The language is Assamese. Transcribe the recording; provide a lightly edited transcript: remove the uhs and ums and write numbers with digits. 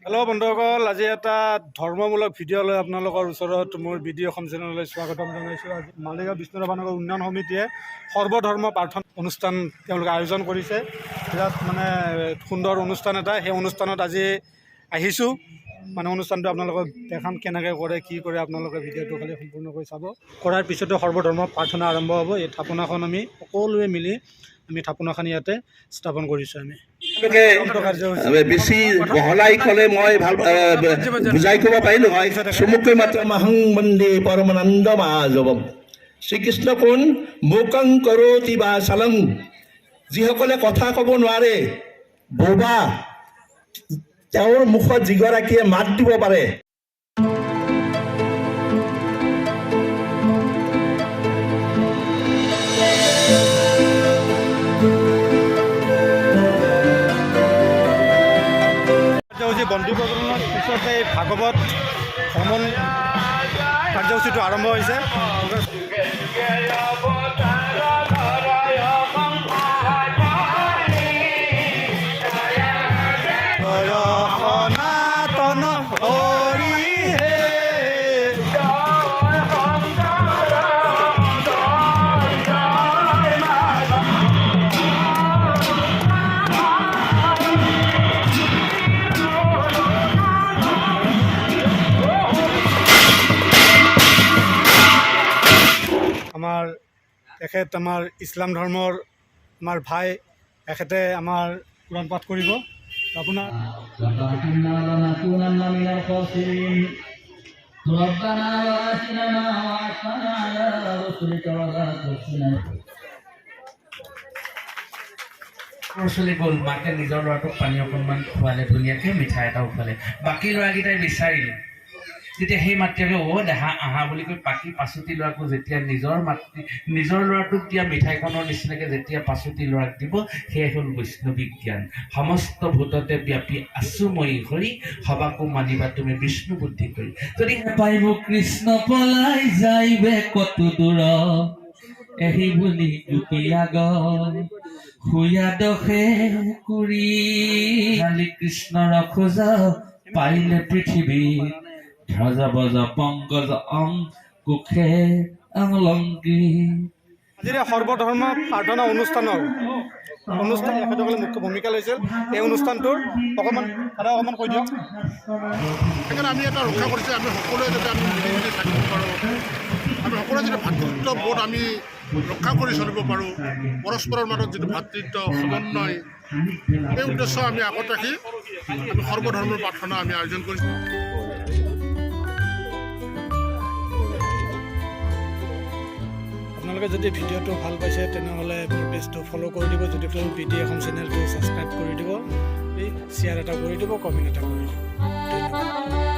হেল্ল' বন্ধুসকল, আজি এটা ধৰ্মমূলক ভিডিঅ' লৈ আপোনালোকৰ ওচৰত মোৰ ভিডিঅ' অসম চেনেললৈ স্বাগতম জনাইছোঁ। আজি মালিগাঁও বিষ্ণুৰাভা নগৰ উন্নয়ন সমিতিয়ে সৰ্বধৰ্ম প্ৰাৰ্থনা অনুষ্ঠান তেওঁলোকে আয়োজন কৰিছে। বিৰাট মানে সুন্দৰ অনুষ্ঠান এটা। সেই অনুষ্ঠানত আজি আহিছোঁ। মানে অনুষ্ঠানটো আপোনালোকক দেখাম, কেনেকৈ কৰে, কি কৰে। আপোনালোকে ভিডিঅ'টো খালি সম্পূৰ্ণকৈ চাব। কৰাৰ পিছতে সৰ্বধৰ্ম প্ৰাৰ্থনা আৰম্ভ হ'ব। এই থাপনাখন আমি সকলোৱে মিলি আমি থাপনাখন ইয়াতে স্থাপন কৰিছোঁ আমি। কাৰ্যসূচী বেছি বহলাই ক'লে মই ভাল বুজাই ক'ব পাৰিলো হয়। চমুকৈ মাত্ৰ মাহং বন্দে পৰমানন্দ মাধৱম। শ্ৰীকৃষ্ণ কোন? মুকং কৰোতি বা চালং। যিসকলে কথা ক'ব নোৱাৰে, বোবা, তেওঁৰ মুখত যিগৰাকীয়ে মাত দিব পাৰে। কাৰ্যসূচী বন্তি প্ৰজ্বলনৰ পিছতে এই ভাগৱত ভ্ৰমণ কাৰ্যসূচীটো আৰম্ভ হৈছে। জয় সনাতন হৰি হে। আমাৰ তেখেত আমাৰ ইছলাম ধৰ্মৰ আমাৰ ভাই, এখেতে আমাৰ কোৰাণ পাঠ কৰিব। আপোনাৰ وترحمنا لنكونن من الخاسرين. ربنا وآتنا ما وعدتنا على رسلك ولا تخزنا ওচৰলৈ গ'ল। মাকে নিজৰ ল'ৰাটোক পানী অকণমান খুৱালে, ধুনীয়াকৈ মিঠাই এটাও খুৱালে। বাকী ল'ৰাকেইটাই বিচাৰিলে। যেতিয়া সেই মাতৃয়ে "অ' দেহা, আহা" বুলি কৈ বাকী পাচুটি ল'ৰাকো যেতিয়া নিজৰ মাতৃ নিজৰ ল'ৰাটোক দিয়া মিঠাইকণৰ নিচিনাকৈ যেতিয়া পাচুটি ল'ৰাক দিব, সেয়াই হ'ল বৈষ্ণৱী জ্ঞান। সমস্ত ভূততে ব্যাপী আছো মই হৰি, সবাকো মানিবা তুমি বিষ্ণু বুদ্ধি কৰি। যদি পাইব কৃষ্ণ পলাই যাইবে কত দূৰ, এহি বুলি গোপী আগ শুয়া দশে 20। খালি কৃষ্ণৰ খোজ পাইলে পৃথিৱী ধ্বজ বজ পংকজ অং কুশে অলংকী। আজিৰ এই সৰ্বধৰ্ম প্ৰাৰ্থনা অনুষ্ঠানৰ অনুষ্ঠান এখেতসকলে মুখ্য ভূমিকা লৈছিল এই অনুষ্ঠানটোৰ। অকণমান দাদা, অকণমান কৈ দিয়ক। সেইকাৰণে আমি এটা ৰক্ষা কৰিছোঁ, আমি সকলোৱে যাতে আমি মিলি জুলি থাকিব পাৰোঁ, আমি সকলোৱে যাতে ভাতৃত্ববোধ আমি ৰক্ষা কৰি চলিব পাৰোঁ, পৰস্পৰৰ মাজত যিটো ভাতৃত্ব সমন্বয়, এই উদ্দেশ্য আমি আগত ৰাখি আমি সৰ্বধৰ্মৰ প্ৰাৰ্থনা আমি আয়োজন কৰিছোঁ। আপোনালোকে যদি ভিডিঅ'টো ভাল পাইছে, তেনেহ'লে মোৰ পেজটো ফ'ল' কৰি দিব, যদি বি ডি অসম চেনেলটো ছাবস্ক্ৰাইব কৰি দিব, শ্বেয়াৰ এটা কৰি দিব, কমেণ্ট এটা কৰি দিব। ধন্যবাদ।